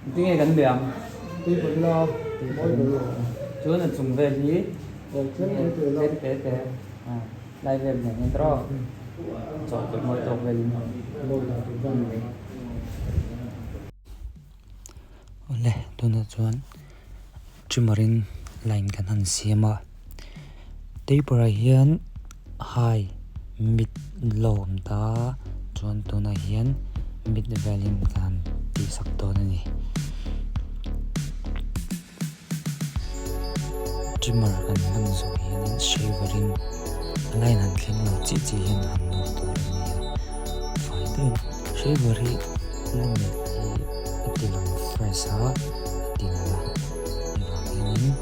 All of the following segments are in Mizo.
Engtin nge kan bia ang? Tui pawh ila mawi ber lo. Chuan a chung vel hi tlem te te lai vel nen hian tawh chawhpawlh mawi tawk velin. Awle tunah chuan trimmer in line kan han siam a taper ah hian high mid low a awm ta chuan tunah hian mid velin kan han tih sak dawn a ni trimmer kan hman zawh hianin shaver in a line han thleng lo chiah chiah hian han nawr tur a ni a fai deuhin shaver hi lu melh hi a ti lang fresh a a ti nalh a hei vang hianin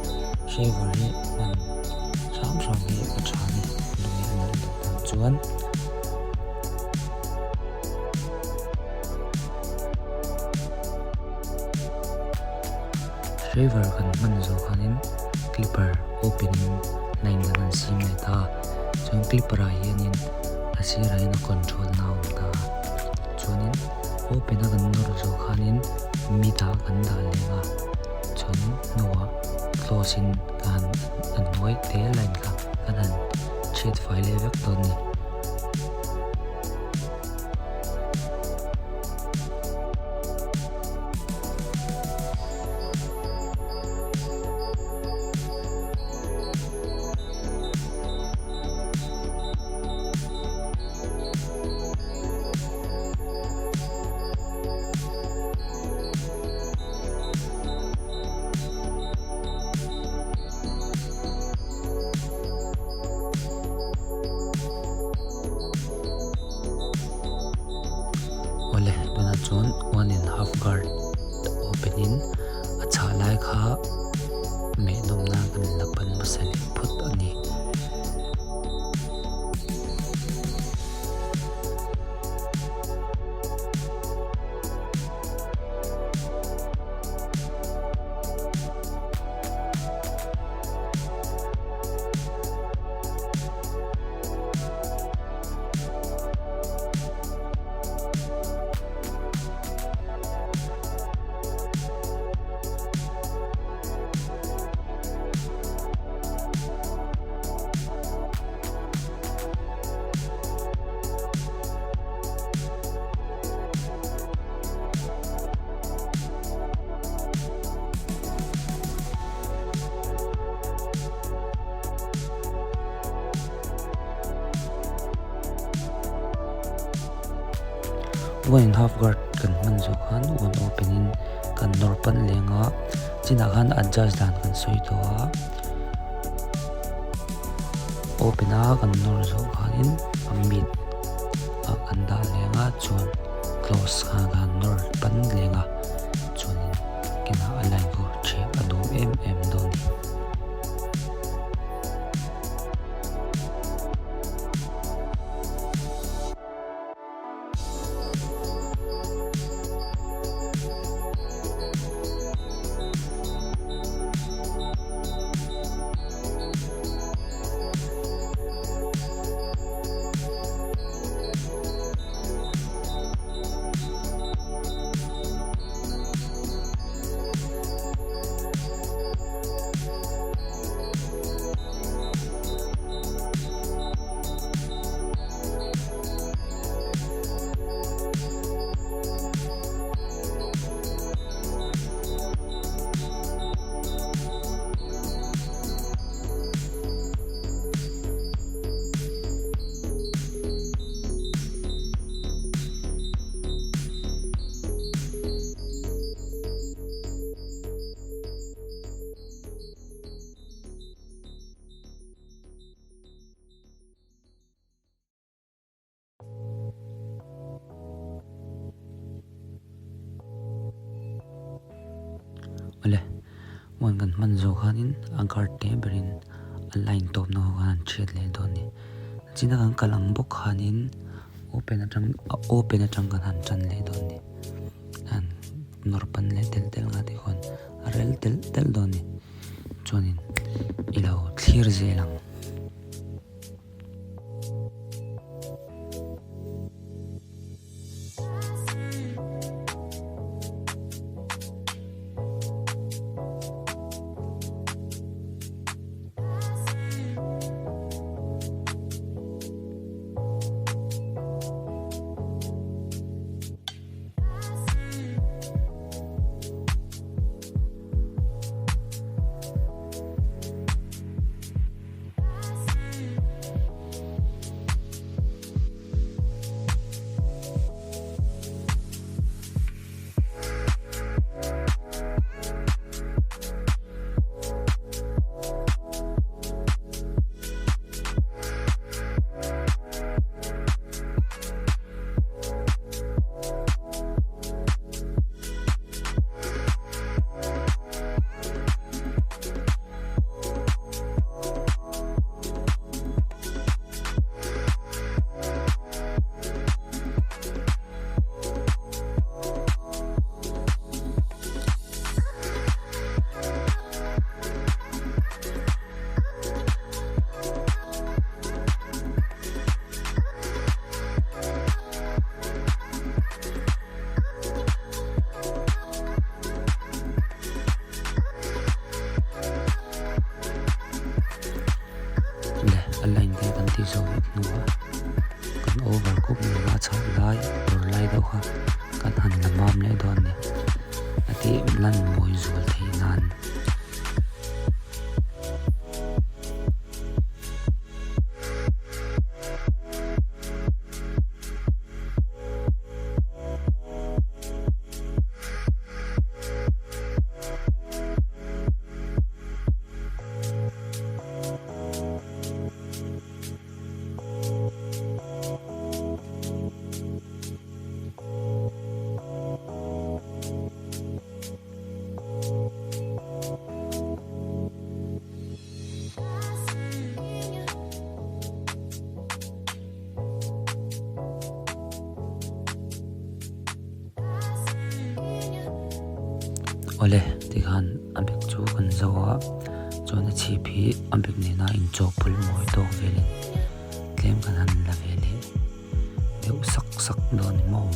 shaver hi hman hram hram hi a tha a ni lu melh nalh duh tan chuan. Shaver kan hman zawh khanin clipper open in line kan han sim leh ta a chuan clipper ah hianin a sirah hian a control na a awm ta a chuanin open a kan nawr zawh khanin mid ah kan dah leng a chuanin hnuah close in ka han a hnuai te line kha kan han chhiat fai leh vek dawn a ni. Awle tunah chuan one and half guard open in a chhah lai kha meh nawm nan kan la pan hmasa leh phawt a ni. One and half guard kan hman zawh khan one open in kan nawr pan leng a chinah khan adjust dan kan sawi tawh a open a kan nawr zawh khanin a mid ah kan dah leng a chuan close khan kan nawr pan leng a chuanin kinah a line khu ṭhiah a nuam em em dawn a ni. Awle one kan hman zawh khanin a guard te berin a line tawpna ho khan an thiat leh dawn a ni china kan kal ang bawk khanin open atang open atang kan han tan leh dawn a ni han nawr pan leh telh telh nga te khawn a rel telh telh dawn a ni chuanin i lo thlir zel ang. tih lan mawi zual theih nan. Awle tikhan a bag chu kan zo a chuan a chhip hi a bag nena inchawhpawlh mawi tawk velin tlem kan han la ve leh deuh sak sak dawn ni maw.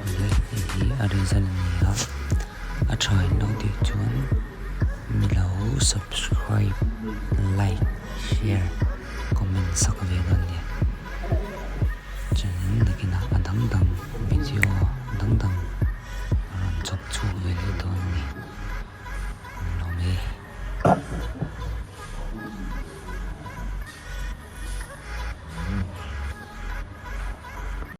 Awle hei hi a result a ni a a tha in lo tih chuan mi lo subscribe like share comment sak ve dawn nia.